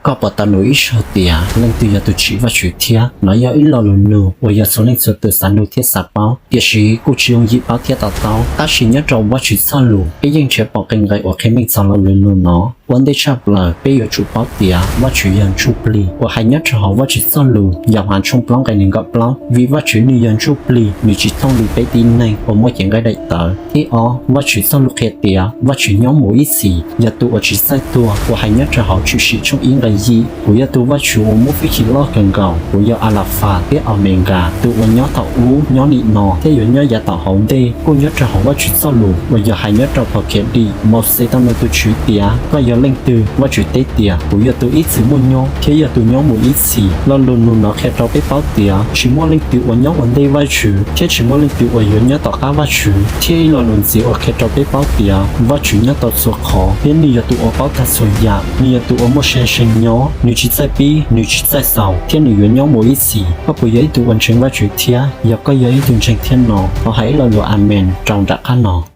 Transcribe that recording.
Koj puas tau nug ib zaug tias leej twg yog tus tsim Vajtswv thiab? Nov yog ib lo lus nug uas yog txhua leej txhua tus xav nug thiab xav paub, tiam sis kuj tsis yooj yim paub thiab to taub. Tab sis nyob rau Vajtswv txoj lus peb yeej nrhiav pom qee nqe uas qhia meej txog lo lus nug no. Ua ntej tshaj plaws peb yuav tsum paub tias Vajtswv yog ntsuj plig, uas hais nyob rau hauv Vajtswv txoj lus Yauhas tshooj plaub nqe nees nkaum plaub, vim Vajtswv nws yog ntsuj plig, nws tsis thooj li peb tib neeg uas muaj cev nqaij daim tawv. Thib ob, Vajtswv txoj lus qhia tias Vajtswv nyob mus ib txhis, yog tus uas tsis txawj tuag, uas hais nyob rau hauv Tshwm sim tshooj ib nqe yim: Kuv yog tus Vajtswv uas muaj hwj chim loj kawg nkaus, kuv yog Alafas thiab Aumenkas, tus uas nyob thaum ub, nyob nim no, thiab yuav nyob yav tom hauv ntej. Kuj nyob rau hauv Vajtswv txoj lus uas yog hais nyob rau phau Khiavdim, Mauxes tau nug tus Tswv tias, Koj yog leej twg? Vajtswv teb tias, Kuv yog tus ib txwm muaj nyob thiab yog tus nyob mus ib txhis. Lo lus nug no qhia rau peb paub tias tsis muaj leej twg uas nyob ua ntej Vajtswv thiab tsis muaj leej twg uas yuav nyob tom qab Vajtswv. Thiab ib lo lus ntxiv uas qhia rau peb paub tias Vajtswv nyob tau txhua qhov thiab nws yog tus uas paub tag txhua yam, nws yog tus uas muaj se seem nyob, nws tsis txawj pib, nws tsis txawj xaus, thiab nws yuav nyob mus ib txhis. Koj puas yog ib tug uas ntseeg Vajtswv thiab? Yog koj yog ib tug ntseeg thiab no, thov hais ib lo lus amees rau nram qab no.